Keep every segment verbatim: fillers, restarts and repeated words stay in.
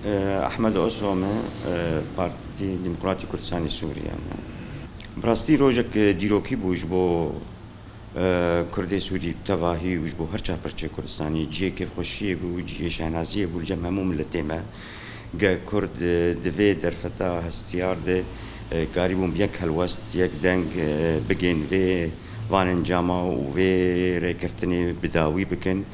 E, Ehmed Oso me, e, Partî Demokratî Kurdistanê Sûriye me. Bi rastî rojek, e, dîrokî bû ji bo, e, Kurdê Sûrî bi tevahî û ji bo her çar parçeyê Kurdistanê cihê kêfxweşiyê bû, cihê şehnaziyê bû li cem hemû miletê me. Ge Kurd, e, di vê derfeta hestiyar de, e, karîbûn bi yek helwest, yek deng, e, bigên vê van encama û vê rêkeftinê bi dawî bikin.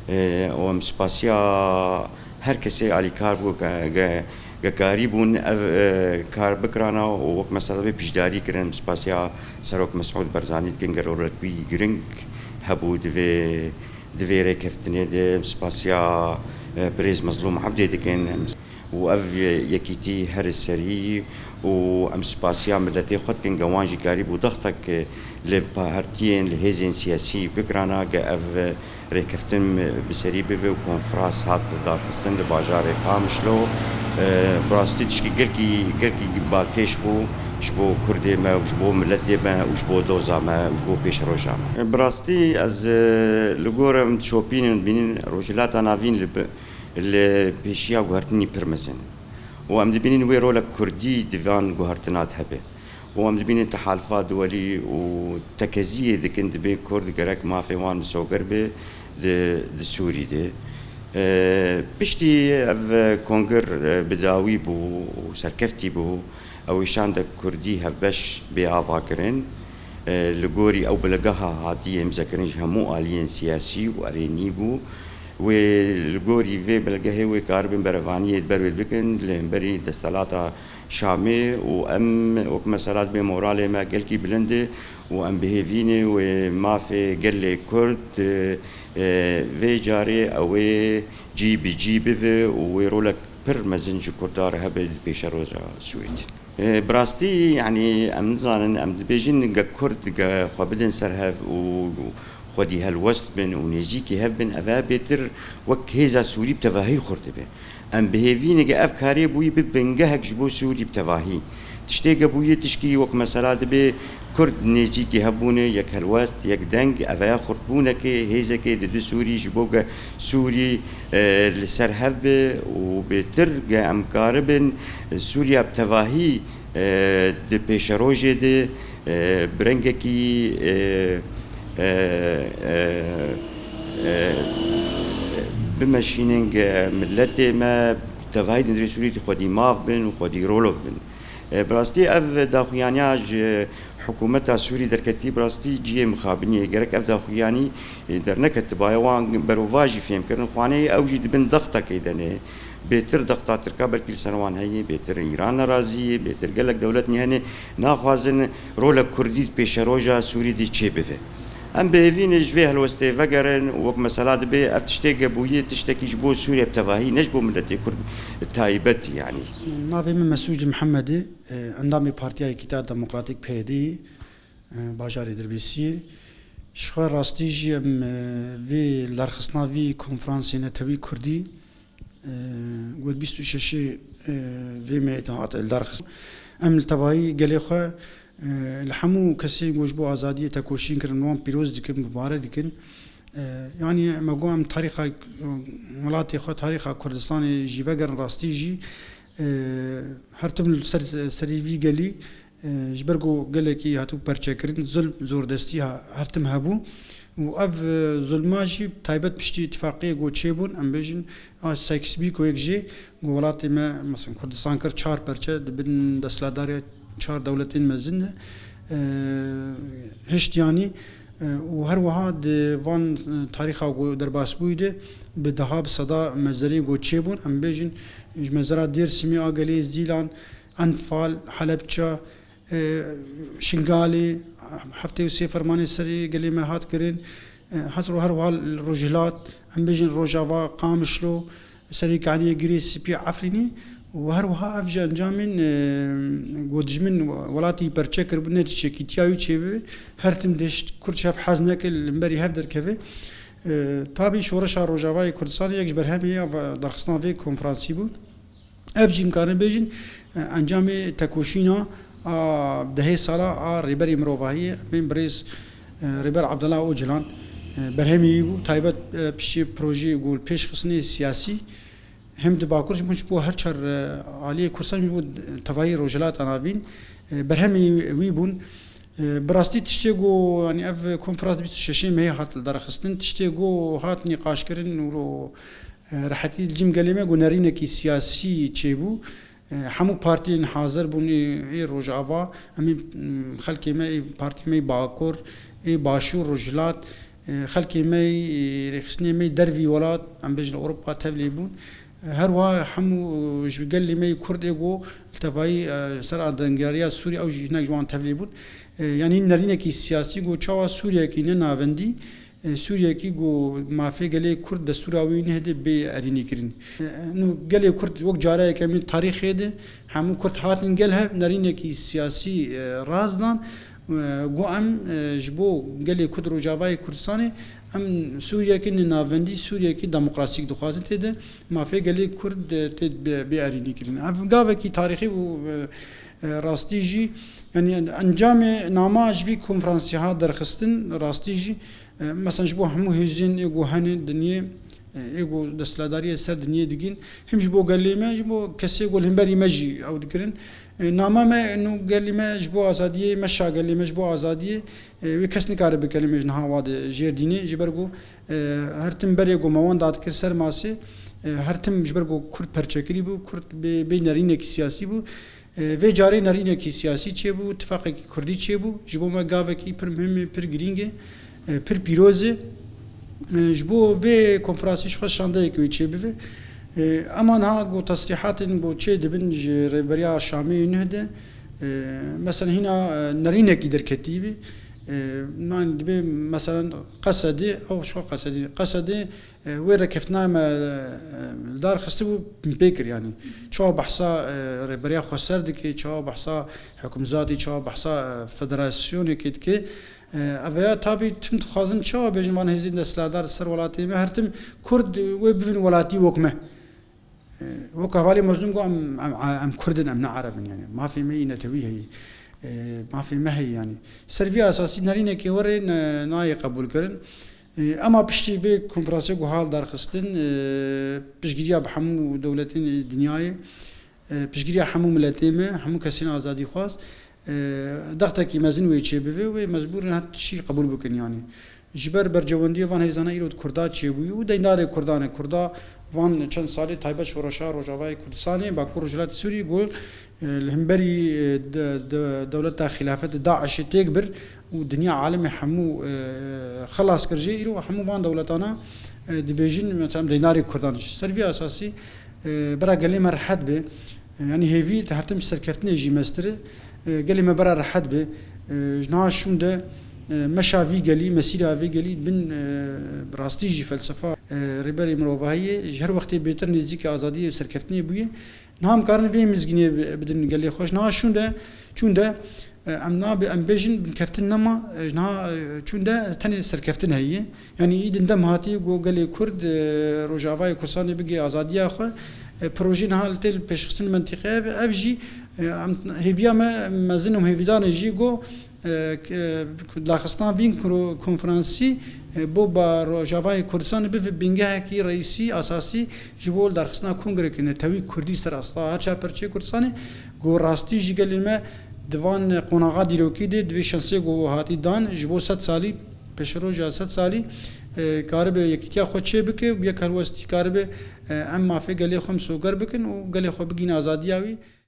E, û em spasiya her kesê alîkar bû, ge, ge, ge karîbûn ev, e, kar bikirana û wek mesela vê piştdarî kirin. Em spasiya Serok Mesûd Barzanî dikin, gelo rolek wî giring hebû di vê, di vê rêkeftinê de. Em spasiya, e, birêz Mezlûm Ebdê dikin. Em û ev yekîtî here serî û em spasiya miletê xwe dikin, ge wan jî karîbû dextek li partiyên, li hêzên siyasî bikirana, ge ev rêkeftin bi serî bibe û konferans hat lidarxistin li bajarê Qamişlo. E, bi rastî tişkî gelkî, gelkî balkêş bû ji bo Kurdê me û ji bo miletê me û ji bo doza me û ji bo pêşeroja me. E, bi rastî ez, e, li gor em dişopînin, dibînin Rojhilata Navîn li bi-, li pêşiya guhertinî pir mezin. Û em dibînin wê rolek Kurdî di van guhertina de hebe. Û em dibînin tehalifa duwelî û tekeziyê dikin, dibê Kurd gerek mafê wan misoger be di, di Sûrî de. E, piştî ev kongir, e, bi dawî bû û serkeftî bû, ew ê şandek Kurdî hevbeş bê avakirin. E, li gorî ew belgeha hatiye îmzekirin ji hemû aliyên siyasî û erênî bû. Wê li gorî vê belgehê wê karibin berevaniyê di ber wê bikin li hemberî desthilata Şamê û em wek mesela dibê moralê me gelkî bilind e û em bi hêvî ne wê mafê gelê Kurd, e, e, vê carê ew ê cî bi cî bive û wê rolek pir mezin ji Kurda re hebe di pêşeroja Sûrî de. E, bi rastî, yanî, em nizanin, em dibêjin, ge Kurd, ge xwe bidin ser hev û xwedî helwest bin û nêzîkî hev bin, ev e bêtir wek hêza Sûrî bi tevahî xurt dibe. Em bi hêvî ne ge ev karê bûyî bi bingehek ji bo Sûrî bi tevahî. Tiştê ge bûyî tişkî wek mesela dibe Kurd nêzîkî hev bûne, yek helwest, yek deng, ev e xurtbûnekê, hêzekê di du Sûrî ji bo ge Sûrî, e, li ser hev be û bêtir ge em karibin, e, Sûriya bi tevahî, e, di pêşerojê de, e, bi rengekî, e, e, e, e, bimeşînin ge miletê me bi tevahî di nirê Sûrî de xwedî maf bin û xwedî rolo bin. E, bi rastî ev daxuyaniya ji hikûmeta Sûrî derketî, bi rastî cihê mixabiniyê. Gerek ev daxuyanî, e, derneketibaye, wan berovajî fêm kirin. Xwaneyê ew jî di bin dextekê de ne. Bêtir dexta Tirka belkî li ser wan heye, bêtir Îran nerazî ye, bêtir gelek dewletnî hene, naxwazin rolek Kurdî di pêşeroja Sûrî de çêbive. Em bi hêvî ne ji vê helwestê vegerin û wek mesela dibe ev tiştê ge bûyî tiştekî ji bo Sûriye bi tevahî, ne ji bo miletê Kurd taybet, yanî. Navê min Mesûd Mihemmed e, endamê Partiya Yekîtiya Demokratîk P Y D'yê, e, bajarê Dirbêsiyê. Ji xwe rastî jî em, e, vê lidarxistina vî konferansê netewî Kurdî, e, got bîst û şeş, e, vê mehê de hate lidarxistin. Em li tevahî gelê xwe, e, li hemû kesên ku ji bo azadiyê tekoşîn kirin, wan pîroz dikin, mubare dikin. E, yanî me got em tarîxa, e, welatê xwe, tarîxa Kurdistanê jî vegerin, rastî jî, e, her tim li ser, serî vî gelî, e, ji ber ku gelekî hatibû perçekirin, zulm, zordestî ha-, her tim hebû. Û ev, e, zulma jî taybet piştî îtîfaqiyê ku çêbûn, em bêjin, a Sykes-Picot yek jê ku welatê me, mesela Kurdistan kir çar perçe, di bin desthilatdariya çar dewletên mezin de, e, hişt yanî, e, û her wiha di van, e, tarîxa ku derbas bûyî de bi deha bi seda mezerê ku çêbûn, em bêjin, ji mezera Dêrsimê, a gelê Zîlan, Enfal, Helebça, e, Şingalê, heftê û sê fermanê serê gelê me hat kirin. E, hesro her wiha li Rojhilat, em bêjin Rojava, Qamişlo, serê kaniyê Girê Spî, Efrînê û her wiha ev ji encamên, e, ku dijmin welatî perçe kiribû, ne çekîtiya wî çêbibe, her tim deşt Kurd ji hev hez neke, li hemberî hev derkeve. E, tabî şoreşa Rojavayê Kurdistanê yek ji berhemê ya va-, darxistina vê konferansî bû. Ev jî em karin bêjin, e, encamê tekoşîna a dehê sala a Rêberê Mirovahiyê, em bên birêz, e, Rêber Abdullah Ocalan, e, berhemê wî bû. Taybet, e, piştî projeyê ku li pêş xistinê siyasî, Hem di Bakur ji bo, ji bo her çar, e, aliyê Kursan ji bo tevayî Rojhilata Navîn, e, berhemê wî bûn. E, bi rastî tiştê ku, yanî ev konferans bîst û şeşê mehê hat lidarxistin, tiştê ku hat nîqaşkirin û, e, rehetî li cem gelê me ku nerînekî siyasî çêbû. E, hemû partiyên hazir bûn ê, ê Rojava, em ê, m, xelkê me ê partiyê me yê Bakur, ê Başûr, Rojhilat, e, xelkê me yê, rêxistinê me yê dervî welat, em bêjin li Ewropa tevlê bûn. E, her wiha hemû, e, ji gelê me yê Kurd ê ku li tevayî, e, ser adengeriya Sûriyê ew jî hinek ji wan tevlê bûn. E, yanî nerînekî siyasî ku çawa Sûriyekî ne navendî, e, Sûriyekî ku mafê gelê Kurd destûra wî nehde bê erînîkirin. E, nû gelê Kurd wek cara yekemîn tarîxê de hemû Kurd hatin gel hev nerînekî siyasî, e, rast dan, e, ku em, e, ji bo gelê Kurd Rojavayê Kurdistanê em Sûriyekî ne navendî, Sûriyekî demokrasîk dixwazin tê de mafê gelê Kurd, e, tê bê, bê erînîkirin. Ev gavekî tarîxî bû, e, e, rastî jî, yanî encamê nama ji vî konferansê hat derxistin, rastî jî, e, mesela ji bo hemû hêzên ê ku hene dinyê, e, ê ku desthilatdariyê ser dinyê digin, him ji bo gelê me, ji bo kesê ku li hemberî me jî ew dikirin. E, nama me, nû gelê me ji bo azadiyê, meşa gelê me ji bo azadiyê, e, wê kes nikare bikele me ji niha wa de jêr dînê, ji ber ku, e, her tim berê ku me wan dadikir ser masê, e, her tim ji ber ku Kurd perçekirî bû, Kurd bê, bê nerînekî siyasî bû. E, vê carê nerînekî siyasî çêbû, tifaqekî kurdî çêbû. Ji bo me gavekî pir muhim e, pir girîng e, e, pir pîroz e. E, ji bo vê konferansê ji xwe şandeyeke wê çêbibe. E, ema niha ku tesrîhatên ku çê dibin ji rêberiya Şamê yê nuh de, e, mesela hîna, e, nerînekî derketî bî. E, nan dibe mesela Qesedê, ew ji xwe Qesedê, Qesedê, e, wê rêkeftina me, e, li dar xistibû, pê kir, yanî çawa behsa, e, rêberiya xweser dike, çawa behsa hukimzadî, çawa behsa, e, federasyonekê dike. E, ev ya tabî tim dixwazin çawa bêjin van hêzên desthilatdar ser welatê me, her tim Kurd wê bibin welatî wek me. E, wek hevalê Mezlûm got, em, em, em Kurd in, em ne Ereb in, yanî mafê me yî netewî heye. E, mafê me heye yanî. Ser vî esasî nerînekê werê ne, nayê qebûlkirin. E, ema piştî vê konferansê ku hat darxistin, e, piştgiriya bi hemû dewletên dinyayê, e, piştgiriya hemû miletê me, hemû kesên azadîxwaz, e, dextekî mezin wê çêbibe, wê mecbûr in her tiştî qebûl bikin yanî. Ji ber berjewendiyê van hêzana îro di Kurda çêbûyî û deyndarê Kurdan e. Kurda van çend salê taybet şoreşa Rojavayê Kurdistanê, Bakur Rojhilatê Sûriyê, got, e, li hemberî, e, de, de, dewleta xîlafetê DAIŞê têk bir û dinya alemê hemû, e, xelas kir jê. Îro hemû van dewletana, e, dibêjin, mesela, em deyndarê Kurdan in. Ser vî esasî, e, bira gelê me rehet be. E, yanî hêvî di her tim ji serkeftinê jî mestir e. E, gelê me bira rehet be. E, ji niha şûn de, e, meşa vî gelî, mesîra vê gelî bin, e, bi rastî jî felsefa, e, rêberê mirovahiyê ji her wextê bêtir nêzîkî azadiyê û serkeftinê bûye. Niha em karin vê mizgîniyê bi-, bidin gelê xwe. Ji niha şûn de, çûn de, e, em nabe-, em bêjin binkeftin nema, e, ji niha, e, çûn de tenê serkeftin heye. Yanî îdin dem hatiye ku gelê Kurd, e, Rojavayê Kurdistanê bigê azadiya xwe. E, projê niha li tê li pêşxistin li mentîqeya ve, ev jî, e, em, hêviya me mezin û hêvîdar e jî ku, e, k-, e, daxistina vîn kro-, konferansî, e, bo ba Rojavayê Kurdistanê bibe bingehekî reîsî, esasî ji bo li darxistina kongrekê netewî kurdî ser asta her çar perçeyê Kurdistanê, ku rastî jî gelê me di van qonaxa dîrokî de di vê şensê ku hatî dan ji bo sed salî, pêşeroja sed salî, e, karibe yekîtiya xwe çêbike û yek helwestî karibe, e, em mafê gelê xwe misoger bikin û gelê xwe bigihîne azadiya wî.